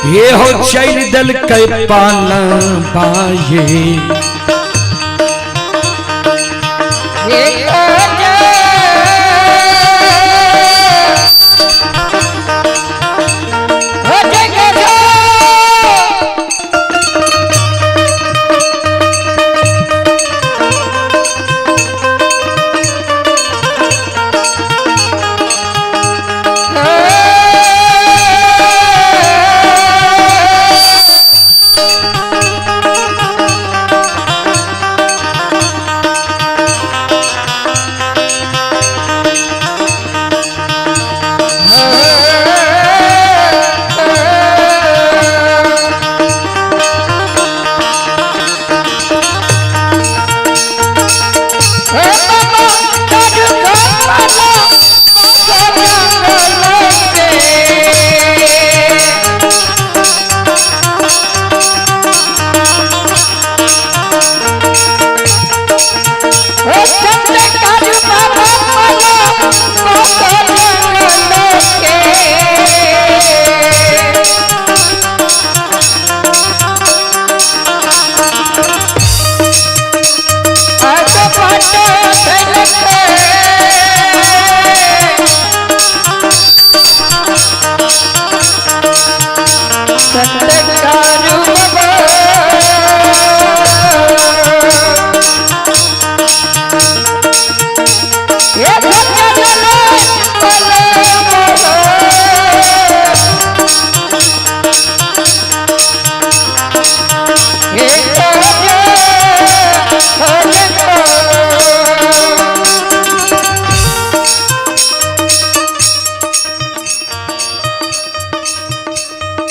ये हो चल दल के पाला बाये।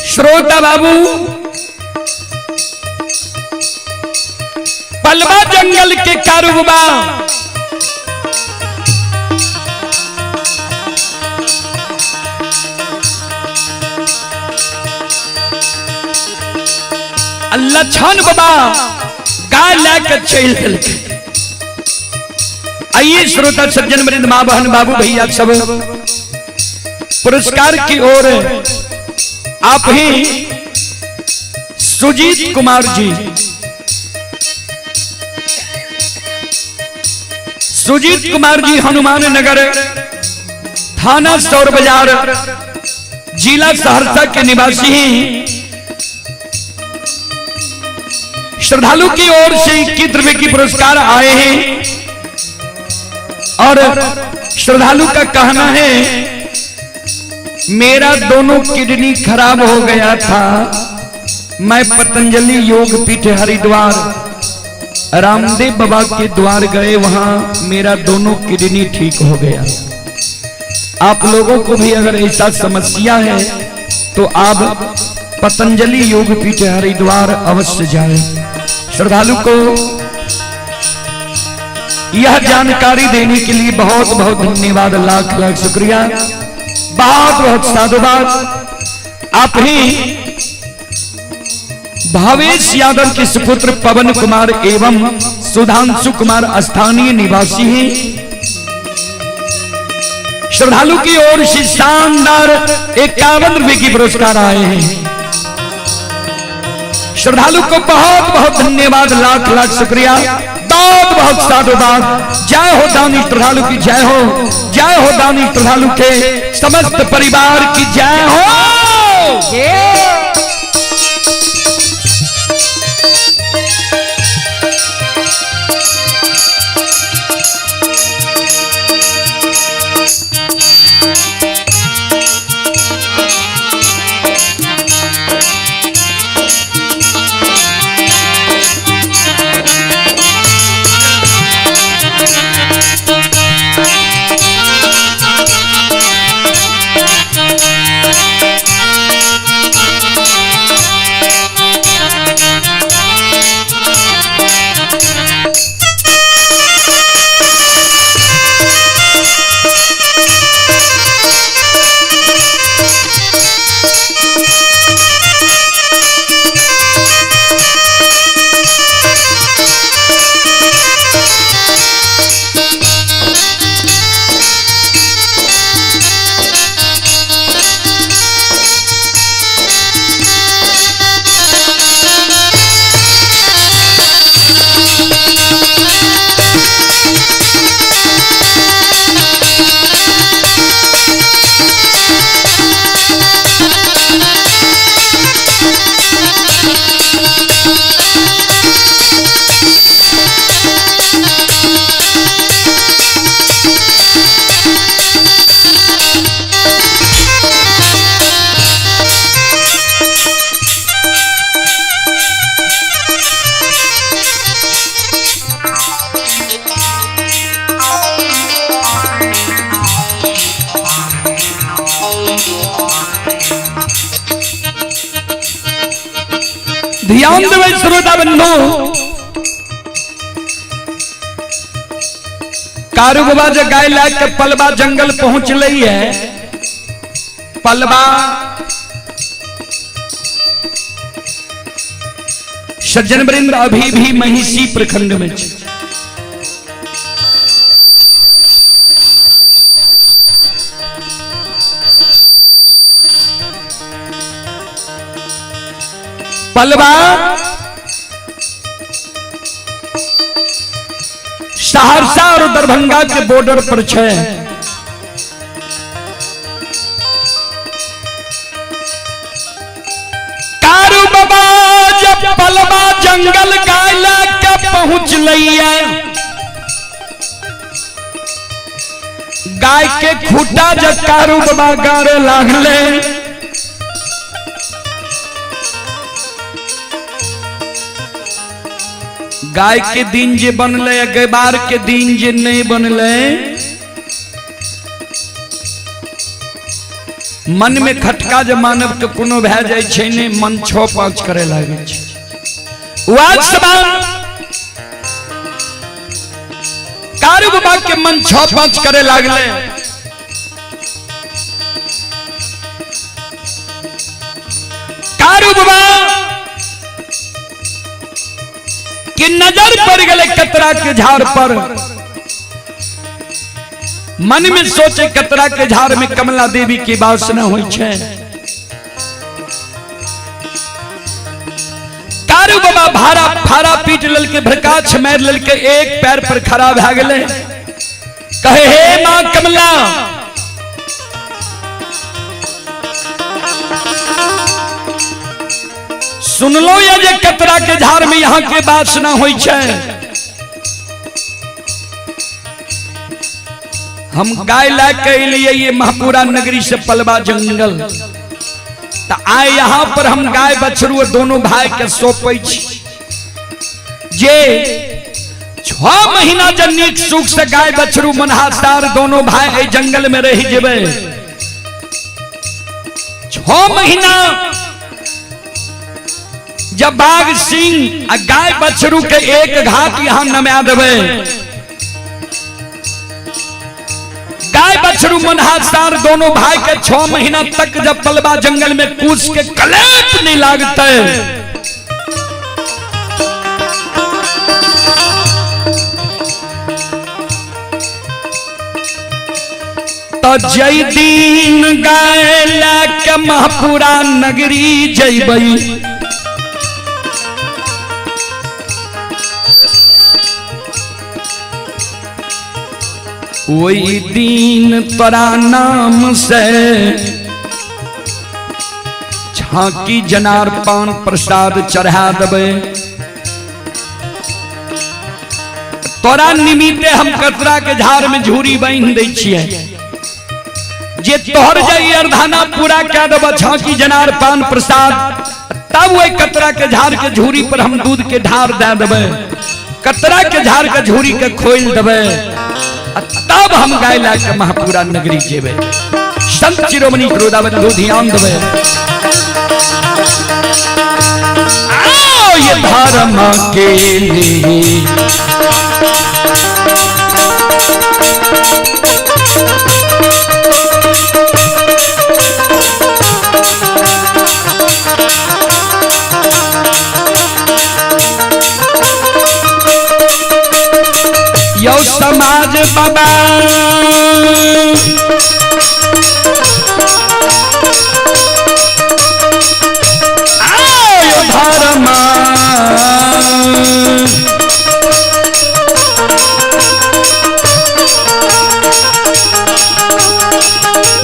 श्रोता बाबू, पलवा जंगल के कारोबा लक्षण बाबा गाय लेकर चल दिल। आइए श्रोता सज्जन वृंद, मां बहन बाबू भैया सब पुरस्कार की ओर आप ही सुजीत कुमार जी, सुजीत कुमार जी हनुमान नगर, थाना सौर बाजार, जिला सहरसा के निवासी हैं। श्रद्धालु की ओर से 21 रुपए की पुरस्कार आए हैं और श्रद्धालु का कहना है मेरा दोनों किडनी खराब हो गया था, मैं पतंजलि योग पीठ हरिद्वार रामदेव बाबा के द्वार गए, वहां मेरा दोनों किडनी ठीक हो गया। आप लोगों को भी अगर ऐसा समस्या है तो आप पतंजलि योग पीठ हरिद्वार अवश्य जाएं। श्रद्धालु को यह जानकारी देने के लिए बहुत बहुत धन्यवाद, लाख लाख शुक्रिया, बहुत बहुत साधुवाद। आप ही भावेश यादव के सुपुत्र पवन कुमार एवं सुधांशु कुमार स्थानीय निवासी हैं। श्रद्धालु की ओर से शानदार 51 रुपए की पुरस्कार आए हैं। श्रद्धालु को बहुत बहुत धन्यवाद, लाख लाख शुक्रिया, बहुत बहुत साधुवाद। जय हो दानी श्रद्धालु की जय हो, जय हो दानी श्रद्धालु के समस्त परिवार की जय हो। Thank you. ध्यान देबै श्रोता बंधु, कारू बाबा जे गाय ला के पलवा जंगल पहुंचले है। पलवा सज्जन वृंद अभी भी महिषी प्रखंड में छै। पलवा सहरसा और दरभंगा के बॉर्डर पर छै। कारू बाबा जब पलवा जंगल गाय ला के पहुंचलै, गाय के खूटा जब कारू बाबा गारे लागले, गाय के दिन जे बनले गैबार के दिन जे नहीं बनले, मन में खटका जे मानव के कोनो भए जाय छै ने, मन 6-5 करे लागे छै। कारू बाबा के मन 6-5 करे लागले। कारू बाबा कि नजर पड़ गए कतरा के झाड़ पर, मन में सोचे कतरा के झाड़ में कमला देवी की वासना हुई छै। कारू बाबा भारा फारा पीट ललके, भरकाछ मार ललके, एक पैर पर खड़ा भए गेले। कहे हे मां कमला, सुनलो या जे कतरा के झाड़ में यहां के वासना होई छै, हम गाय ला के लिए ये महापुरा नगरी से पलवा जंगल, तो आए यहां पर हम गाय बछरू दोनों भाई के सौंपै छी। जे 6 महीना जे नीक सुख से गाय बछरू मनहासार दोनों भाई एहि जंगल में रह जेबै, 6 महीना जब बाघ सिंह आ गाय बछरू के एक घाट यहां नमा देबै, गाय बछरू मनहासार दोनों भाई के 6 महीना तक जब पलवा जंगल में कूस के कलेप नहीं लागते, तो जय दिन गाय ला के महापुरा नगरी जयबई, वही दिन तोरा नाम से झांकी जनार पान प्रसाद चढ़ा देबै, तोरा निमित्ते हम कतरा के झाड़ में झूरी बांधि दै छियै, जे तोहर जाई अर्धाना पूरा कह देब झांकी जनार पान प्रसाद, तब वही कतरा के झाड़ के झूरी पर हम दूध के ढार दे देबै, कतरा के झाड़ के झूरी के खोल देबै, तब हम गाय ला के महापुरा नगरी जेबै। संत शिरोमणि क्रोधाबंधु ध्यान देबै। आओ ये धर्म के लिए यो समाज बाबा आओ धर्म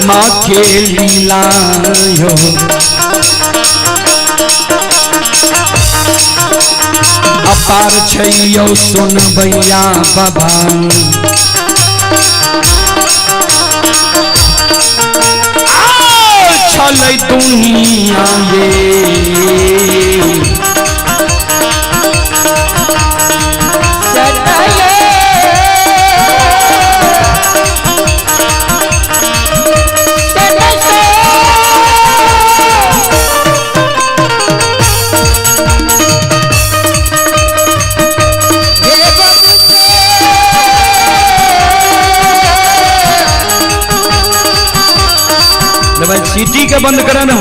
माँ के लीला यो अपार छैयो सुन भैया बाबा, छलै दुनिया ये सटले भाई सीटी के बंद करा ना।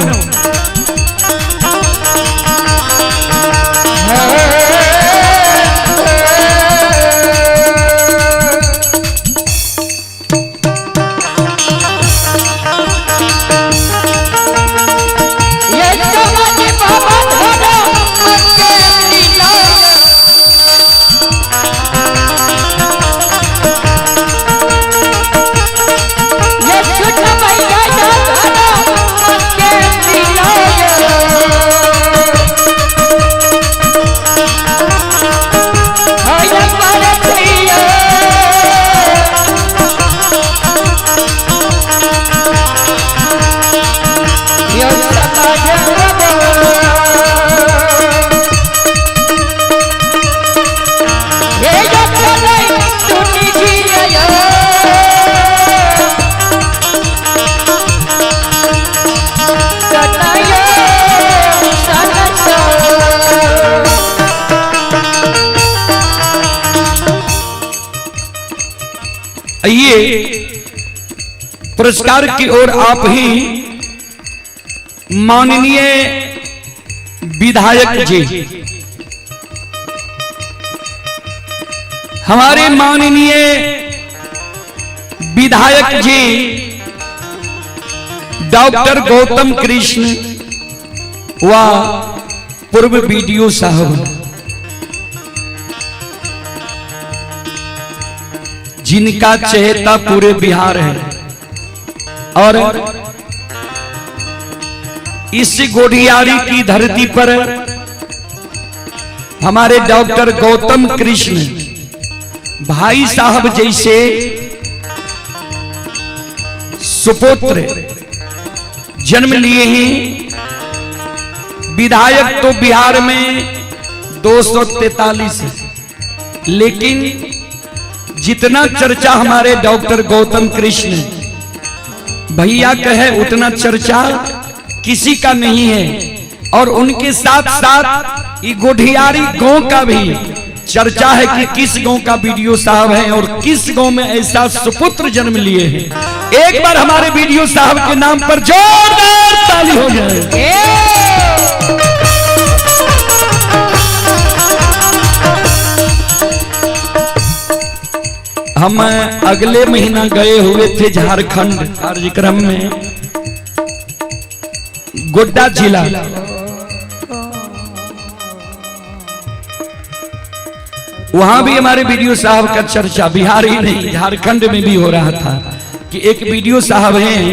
ये पुरस्कार की ओर आप ही माननीय विधायक जी, हमारे माननीय विधायक जी डॉक्टर गौतम कृष्ण व पूर्व बीडीओ साहब, जिनका चहेता पूरे बिहार है और इस गोडियारी की धरती पर हमारे डॉक्टर गौतम कृष्ण भाई साहब जैसे सुपुत्र जन्म लिए हैं। विधायक तो बिहार में 243 है, लेकिन जितना चर्चा हमारे डॉक्टर गौतम कृष्ण भैया का है उतना चर्चा किसी का नहीं है। और उनके साथ साथ ये गोढियारी गांव का भी चर्चा है कि किस गांव का बीडीओ साहब है और किस गांव में ऐसा सुपुत्र जन्म लिए हैं। एक बार हमारे बीडीओ साहब के नाम पर जोरदार ताली हो जाए। हम अगले महीना गए हुए थे झारखंड कार्यक्रम में, गोड्डा जिला। वहां भी हमारे बीडीओ साहब का चर्चा बिहार ही नहीं झारखंड में भी हो रहा था कि एक बीडीओ साहब हैं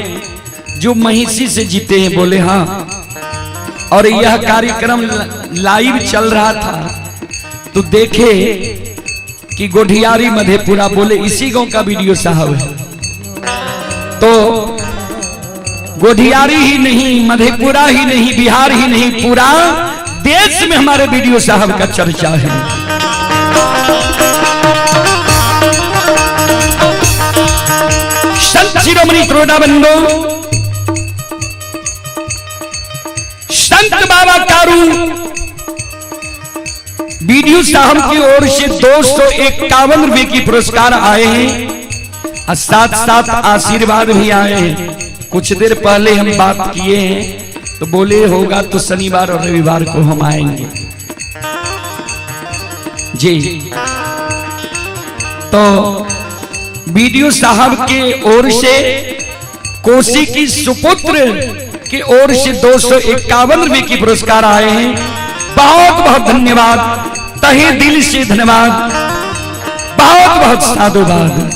जो महिषी से जीते हैं। बोले हाँ। और यह कार्यक्रम लाइव चल रहा था तो देखे कि गोढियारी मधेपुरा, बोले इसी गांव का बीडीओ साहब है। तो गोढियारी ही नहीं, मधेपुरा ही नहीं, बिहार ही नहीं, पूरा देश में हमारे बीडीओ साहब का चर्चा है। संत शिरोमणि त्रोड़ा बंधु संत बाबा कारू बीडीओ साहब की ओर से 251 रुपए की पुरस्कार आए हैं और साथ साथ आशीर्वाद भी आए हैं। कुछ देर पहले हम बात किए हैं तो बोले होगा तो शनिवार और रविवार को हम आएंगे जी। तो बीडीओ साहब के ओर से कोसी की सुपुत्र की ओर से 251 रुपए की पुरस्कार आए हैं। बहुत बहुत धन्यवाद, तहे दिल से धन्यवाद, बहुत बहुत साधुवाद।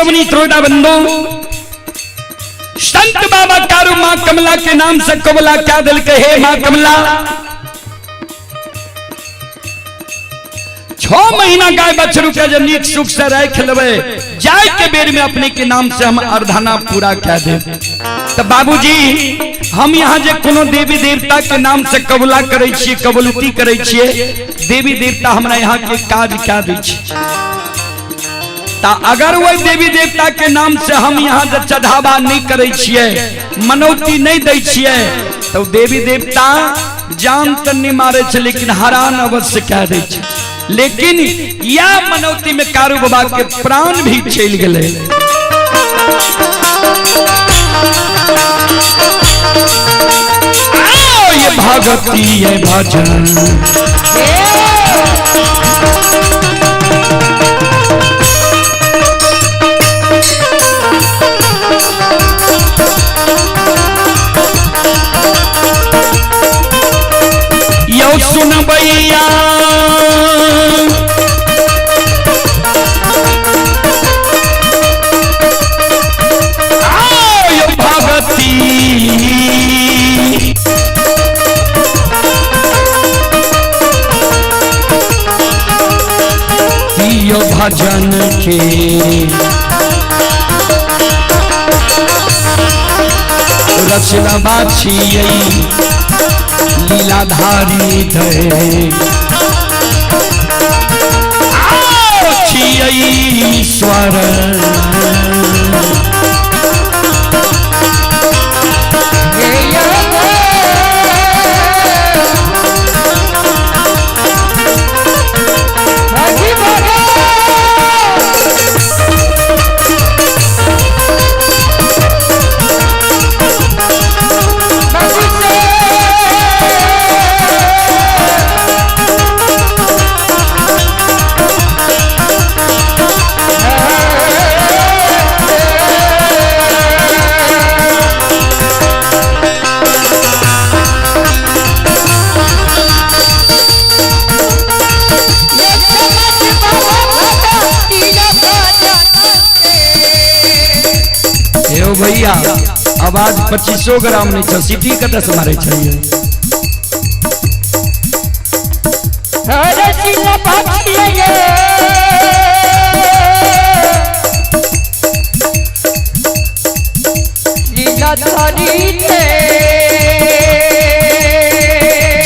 शिरोमणि श्रोता बंधु, संत बाबा कारू मां कमला के नाम से कबला क्या दिल के, हे मां कमला, 6 महीना गाय बछरू के जे नीक सुख से राख लेबै, जाय के बेर में अपने के नाम से हम अर्धाना पूरा कह दे। तो बाबूजी हम यहाँ जे कोनो देवी देवता के नाम से कबूला करै छियै, कबूलती करै छियै, देवी देवता हमरा यहाँ के काज कह दै छै। ता अगर वही देवी देवता के नाम से हम यहाँ जे चढ़ावा नहीं करै छियै, मनौती नहीं दै छियै, तो देवी देवता जान तो नहीं मारे छै लेकिन हरान अवश्य कह दै छै। लेकिन या मनौती में कारू बाबा के प्राण भी चलि गेलै। ये भगती ये भजन यो सुनबैया भजन के रचना बाछियै लीलाधारी दे छियै ईश्वर। भैया आवाज 2500 ग्राम नहीं छो, सिटी कतऽ से मारे चाहिए।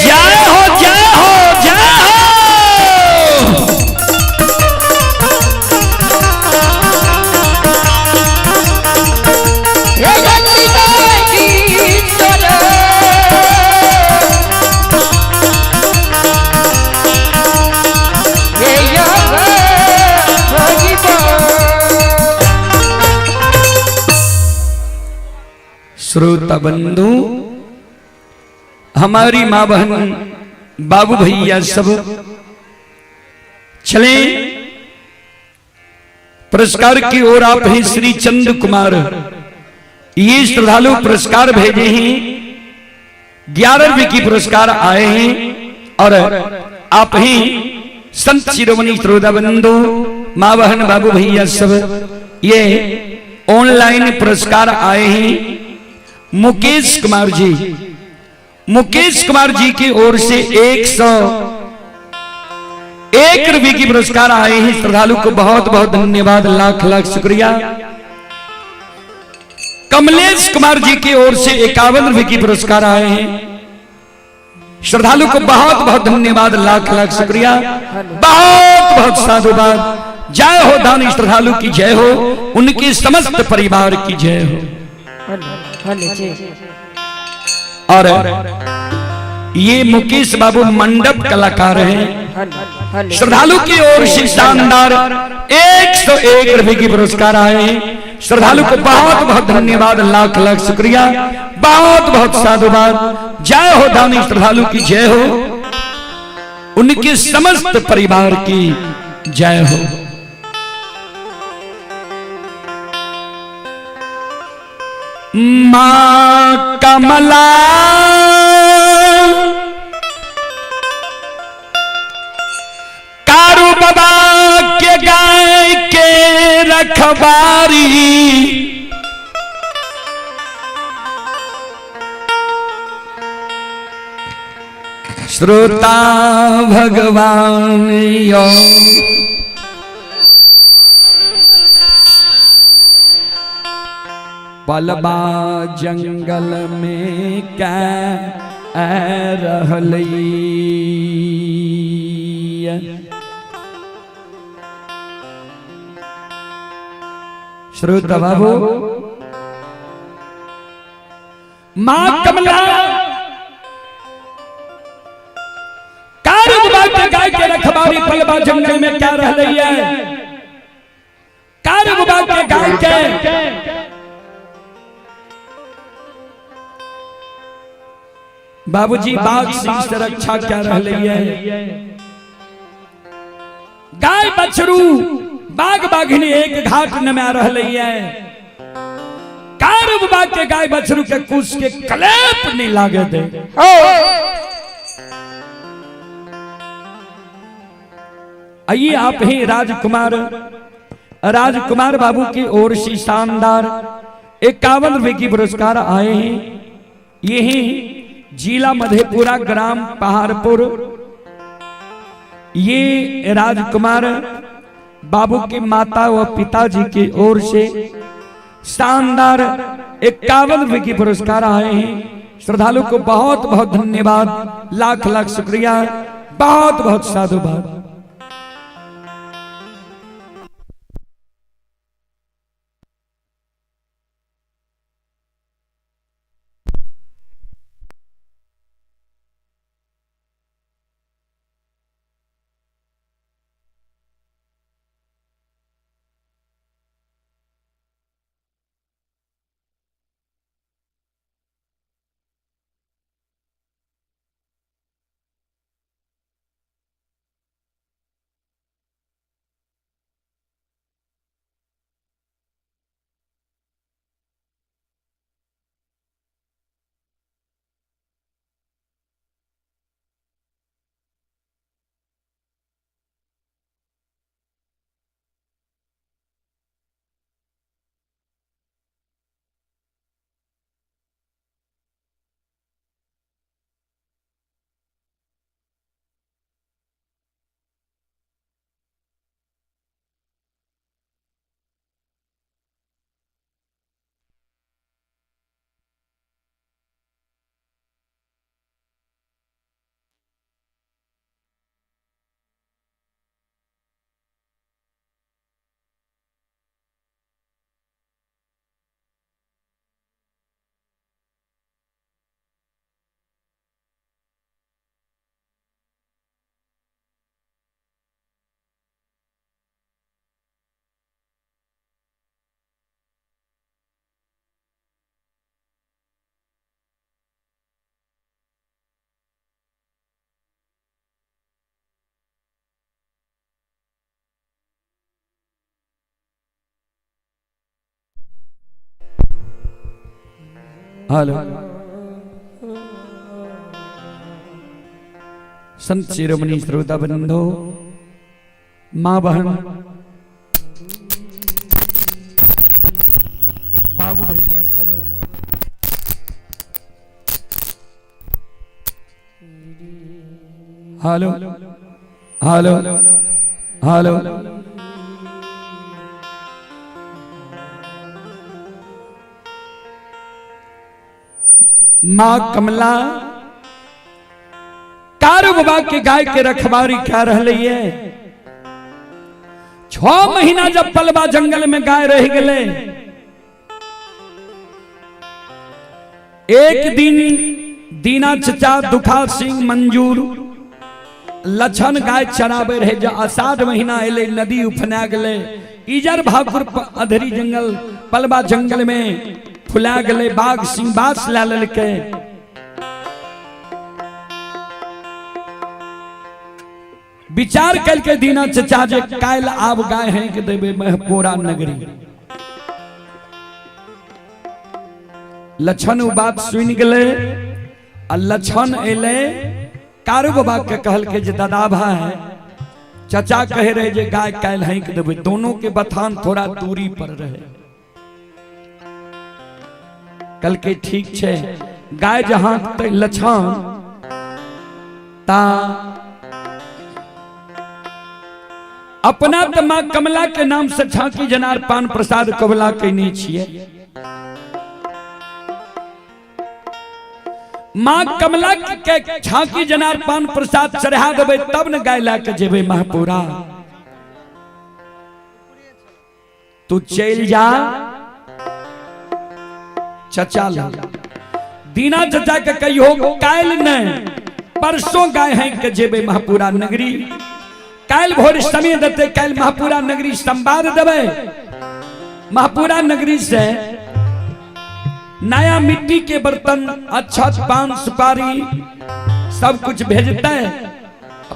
जय हो जय हो जय हो। श्रोता बंधु, हमारी माँ बहन बाबू भैया सब चले पुरस्कार की ओर। आप हैं श्री चंद कुमार, ये श्रद्धालु पुरस्कार भेजे हैं, 11 रुपये की पुरस्कार आए हैं। और आप हैं संत शिरोमणि श्रोता बंधु, माँ बहन बाबू भैया सब, ये ऑनलाइन पुरस्कार आए हैं। मुकेश कुमार जी, मुकेश कुमार जी की ओर से 101 रुपये की पुरस्कार आए हैं। श्रद्धालु को बहुत बहुत धन्यवाद, लाख लाख शुक्रिया। कमलेश कुमार जी की ओर से 51 रुपये की पुरस्कार आए हैं। श्रद्धालु को बहुत बहुत धन्यवाद, लाख लाख शुक्रिया, बहुत बहुत साधुवाद। जय हो दानी श्रद्धालु की जय हो, उनके समस्त परिवार की जय हो। और ये मुकेश बाबू मंडप कलाकार हैं। श्रद्धालु की ओर से शानदार 101 रुपए की पुरस्कार आए हैं। श्रद्धालु को बहुत बहुत धन्यवाद, लाख लाख शुक्रिया, बहुत बहुत साधुवाद। जय हो दानी श्रद्धालु की जय हो, उनके समस्त परिवार की जय हो। मां कमला कारू बाबा के गाय के रखबारी। श्रोता भगवान यो पलबा जंगल में कै रहलै। श्रोता बाबू मां कमला कारू बाबा के गाय के रखबारी पलबा जंगल में क्या रह रही है। कारू बाबा के गाय के बाबूजी बाघ सिंह से रक्षा क्या रह रही है। गाय बछरू बाघ बाघिनी एक घाट न में रह रही है। कारू बाबा के गाय बछरू के कुश के कलेप नहीं लागे दे। आइए आप ही राजकुमार, राजकुमार बाबू की ओर से शानदार 51 रुपए की पुरस्कार आए हैं। यही जिला मधेपुरा ग्राम पहाड़पुर, ये राजकुमार बाबू की माता व पिताजी की ओर से शानदार 51 रुपए की पुरस्कार आए हैं। श्रद्धालु को बहुत बहुत धन्यवाद, लाख लाख शुक्रिया, बहुत बहुत साधुवाद। हेलो संत शिरोमणि श्रोता बंधु, माँ बहन, बाबू भैया सब, हेलो हेलो हेलो। मां कमला कारू बाबा के गाय के रखबारी क्या रह रही है। 6 महीना जब पलवा जंगल में गाय रह गए, एक दिन दीना चचा दुखा सिंह मंजूर लछन गाय चराबे रहे। जब आषाढ़ महीना एले नदी उफना गले, इजर भाकुर अधरी जंगल पलवा जंगल में फुला गले, बाघ सिंह बास ला ललके। विचार करके दीना चचा जे कायल आब गाय हैं कि देवे महपोरा नगरी। लछन उ बात सुन गले आ लछन एले कारू बाबा के कहल के जे दादा भाई चचा कहे रहे जे गाय काल्हि हाँकि देबै। दोनों के बथान थोड़ा दूरी पर रहे। कल के ठीक छै, गाय जहां लछान ता अपना तो मां कमला के नाम से झांकी जनार पान प्रसाद कबला कैने छिए। मां कमला के झांकी जनार पान प्रसाद चढ़ा देबै तब न गाय ला के जेबै महपुरा। तू चल जा चचा लग, दीना चचा के कहियो काल्हि नहीं परसों गाय है के जेबै महपुरा नगरी। काल्हि भोर समय देते, काल्हि महपुरा नगरी संवाद देबै। महपुरा नगरी से नया मिट्टी के बर्तन, अक्षत, पान, सुपारी सब कुछ भेजते।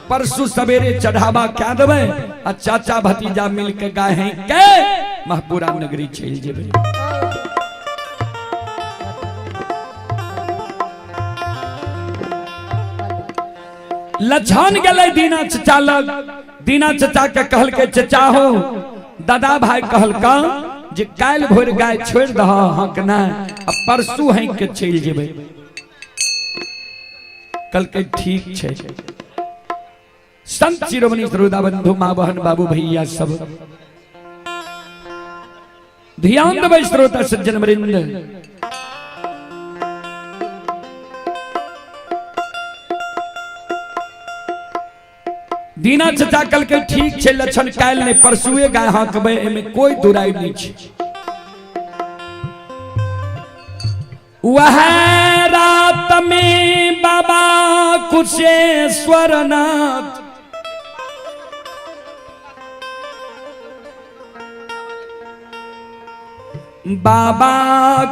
परसों सवेरे चढ़ावा क्या देबै आ चाचा भतीजा मिल के गाय है के महपुरा नगरी चल जेबै। लछन गेलै दीना चचा लग। दीना चचा के कहलकै चचा हो, दादा भाई कहलका जे काल्हि भोर गाय छोड़ि दह हक नहि आ परसू हक के चलि जेबै। कहलकै ठीक छै। संत शिरोमणि श्रोता बंधु माँ बहन बाबू भैया सब ध्यान देबै। श्रोता सज्जन वृंद, दीना चचा कहलकै ठीक छै लक्षण, काल्हि नहि परसुए गाय हाँकबै, एहिमे कोई दुराई नहीं छै। वह रात में बाबा कुशेश्वर नाथ बाबा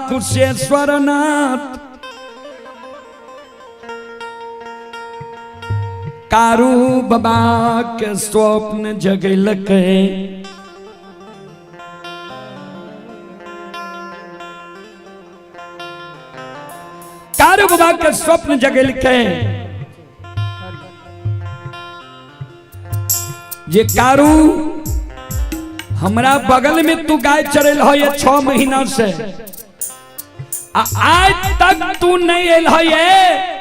कुशेश्वर नाथ कारू बाबा के स्वप्न जगेलकै। कारू बाबा के स्वप्न जगेलकै जे कारू हमरा बगल में तू गाय चरेल है 6 महीना से, आ आज तक तू नहीं एल है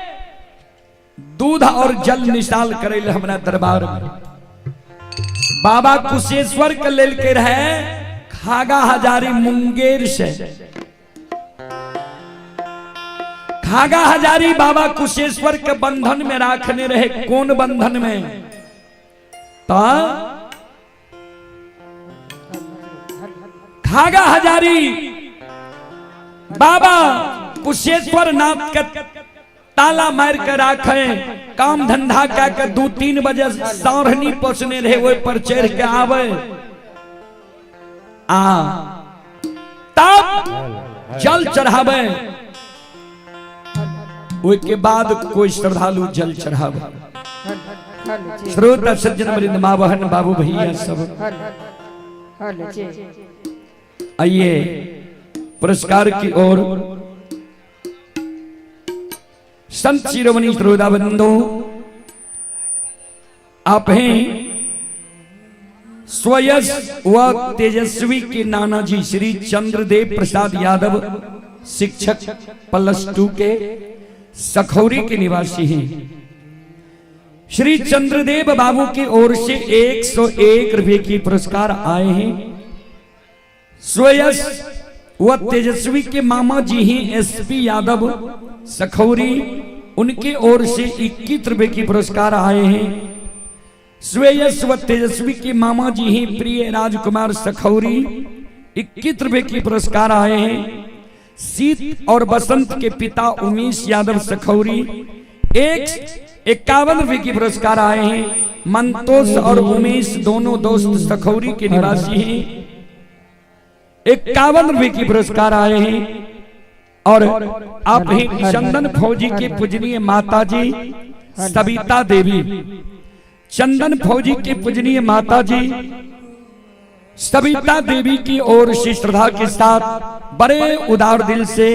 दूध और जल निशाल करे हमरा दरबार में। बाबा कुशेश्वर के लेल के रहे खागा हजारी मुंगेर से। खागा हजारी बाबा कुशेश्वर के बंधन में राखने रहे। कौन बंधन में? ता खागा हजारी बाबा कुशेश्वर नाथ के ताला मार के राखे, काम धंधा कह के 2-3 बजे सारनी पोसने रहे, ओहि पर चढ़ के आवे आ तब जल चढ़ावे, ओहि के बाद कोई श्रद्धालु जल चढ़ावे। श्रोता सज्जन वृंद माँ बहन बाबू भैया सब आइए पुरस्कार की ओर। संत शिरोमणि श्रोता बंधु, आप हैं स्वयस व तेजस्वी के नाना जी श्री चंद्रदेव प्रसाद यादव, शिक्षक +2 के सखौरी के निवासी हैं। श्री चंद्रदेव बाबू की ओर से 101 रुपए की पुरस्कार आए हैं। स्वयस व तेजस्वी के मामा जी ही एसपी यादव सखौरी, उनकी ओर से 21 रुपए की पुरस्कार आए हैं। श्रेयस व तेजस्वी के मामा जी ही प्रिय राजकुमार सखौरी, 21 रुपए की पुरस्कार आए हैं। शीत और बसंत के पिता उमेश यादव सखौरी, 151 रुपए की पुरस्कार आए हैं। मंतोष और उमेश दोनों दोस्त सखौरी के निवासी हैं, 51 रुपए की पुरस्कार आए हैं। और आप ही चंदन फौजी के पूजनीय माता जी सविता देवी, चंदन फौजी के पूजनीय माता जी सविता देवी की ओर से श्रद्धा के साथ बड़े उदार दिल से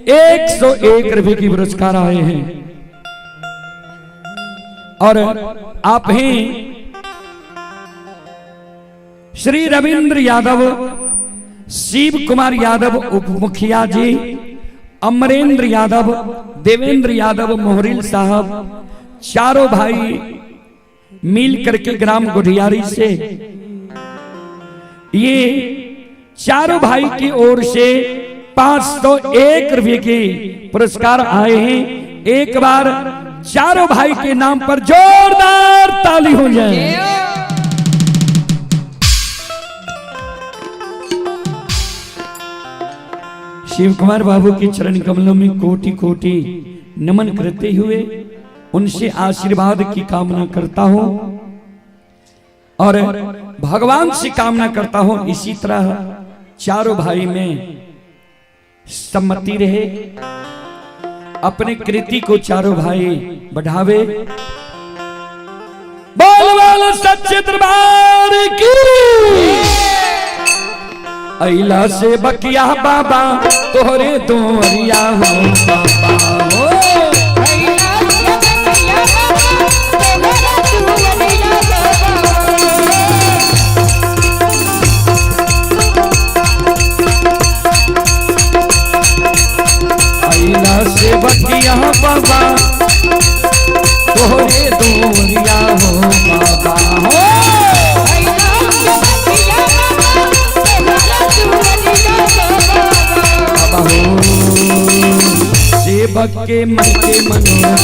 101 रुपए की पुरस्कार आए हैं। और आप ही श्री रविंद्र यादव, शिव कुमार यादव उप मुखिया जी, अमरेंद्र यादव, देवेंद्र यादव मोहरिल साहब, चारों भाई मिल करके ग्राम गुढ़ियारी से ये चारों भाई की ओर से 501 रुपये के पुरस्कार आए हैं। एक बार चारों भाई के नाम पर जोरदार ताली हो जाए। शिव कुमार बाबू के चरण कमलों में कोटि कोटि नमन करते हुए उनसे आशीर्वाद की कामना करता हूं और भगवान से कामना करता हूं इसी तरह चारों भाई में सम्मति रहे, अपने कृति को चारों भाई बढ़ावे। बोल बोल सच्चे दरबार की। अइला से बकिया बाबा तोहरे दोरिया हो बाबा हो। अइला से बकिया बाबा तोहरे दोरिया हो बाबा हो। बाबा हो सेवक के मन के मनोरथ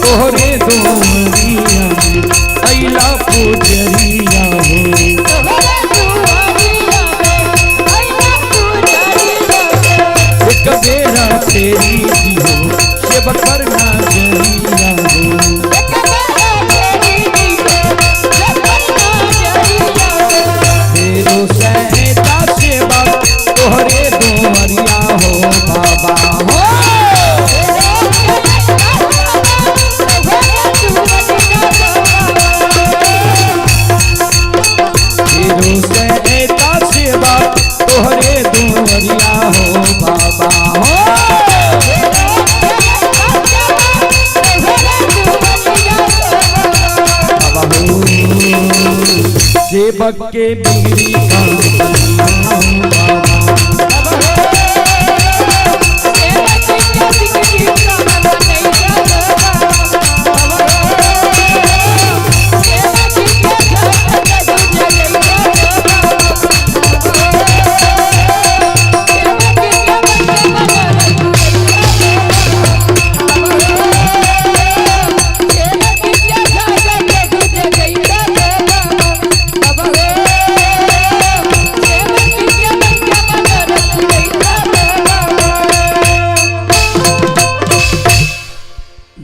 तोहरे दोरिया में अइला पुजरिया हो। एक बेरा तेरी दी हो सेवक पर नजरिया हो। तेरो सहता सेवक तोहरे दोरिया हो बाबा हो। तेरो सहता सेवक तोहरे दोरिया हो बाबा हो। बाबा हो सेवक के बिगड़ी काम बाबा।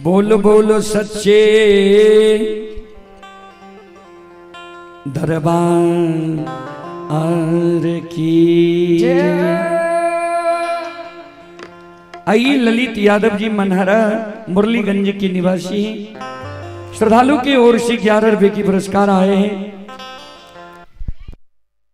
बोलो बोलो सच्चे दरबार की। आइए ललित यादव जी मनहरा मुरलीगंज के निवासी हैं। श्रद्धालु की ओर से 11 रुपए की पुरस्कार आए हैं।